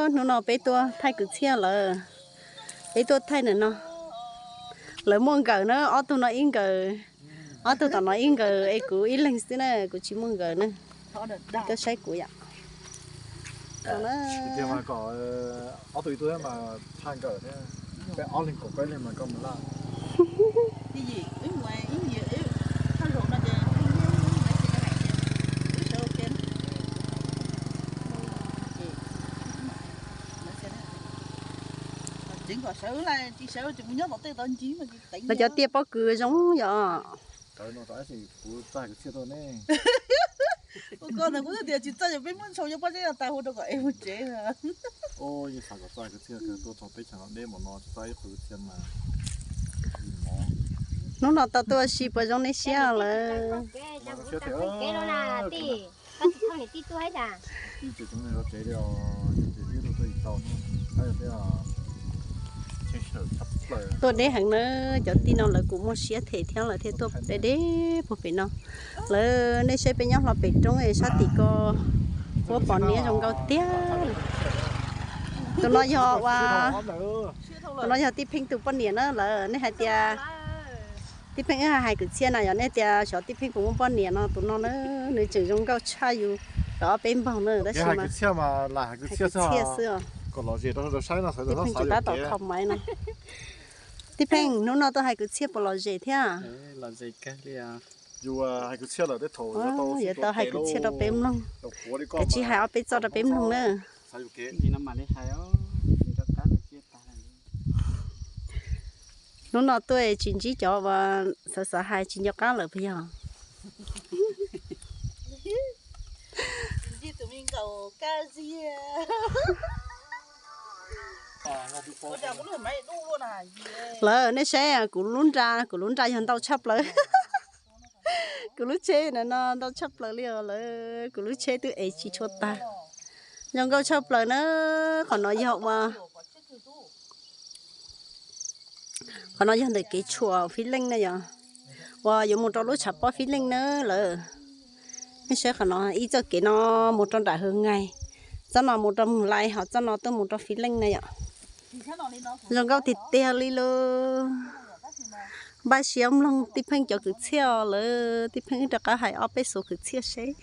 Hnub no peb tuaj thaij kwv txhiaj lawm, peb tuaj thaij ntawm no. Lawv muaj nkawm na, ob tug no ib nkawm, ob tug tom no ib nkawm es kuv ib leeg xwb na, kuv tsis muaj nkawm na. Koj saib kuv yom. Ob tug ib tug mas tha nkawm thiab, peb ob leeg kaum peb leeg mas koj mus laj. Lawv cov tiaj pob kws zoo yom. Hnub no tau tuaj ua si puas zoo nej siab lawm? Tuaj deb heev na, cov tij no lawv kuj muaj siab them thiab lawv thiaj tuaj deb deb puag pem no. Lawv, nej saib peb nyob hlo pem roob es sab tim ko puab pom niam zoo nkauj tiag. Tus no yog ua, tus no yog Tij Pheej tus poj niam na lawm. Nej hais tias Tij Pheej wb hais kwv txhiaj na yog nej tias xyov Tij Pheej puas muaj poj niam no, tus no na nws tseem zoo nkauj tshaj yus rau ob peb npaug na tab sis mas hais kwv txhiaj xwb os. Tij Pheej tseem tab tom kho maiv no. Tij Pheej, hnub no tuaj hais kwv txhiaj puas lom zem thiab? Yuav tau hais kwv txhiaj rau peb mloog, kav tsij hais ob peb txoj rau peb mloog na. Hnub no tuaj tsis ntsib cov uas xav xav hais tsis nco qab lawm puas yog? Lawv, nej saib kuv lub nra, kuv lub nra yog ntau tshaj plaws. Kuv lub tsheb no ntau tshaj plaws li os lawv, kuv lub tsheb twb ev tsis tshua tag. Zoo nkauj tshaj plaws na. Qhov no yog ua, qhov no yog ntawm kev tshuam Fib Leej na yom, uas yuav mus rau lub tshav pob Fib Leej na lawm. Nej saib qhov no, ib txoj kev no mus rau nram Hwv Ngai, txoj no mus rau Moog Lais, ho txoj no tuaj mus rau Fib Leej na yom. Zoo nkauj tiag tiag li lauj. Npaj siab mloog Tij Pheej cov kwv txhiaj os lawv, Tij Pheej wb rov qab hais ob peb xuv kwv txhiaj seb.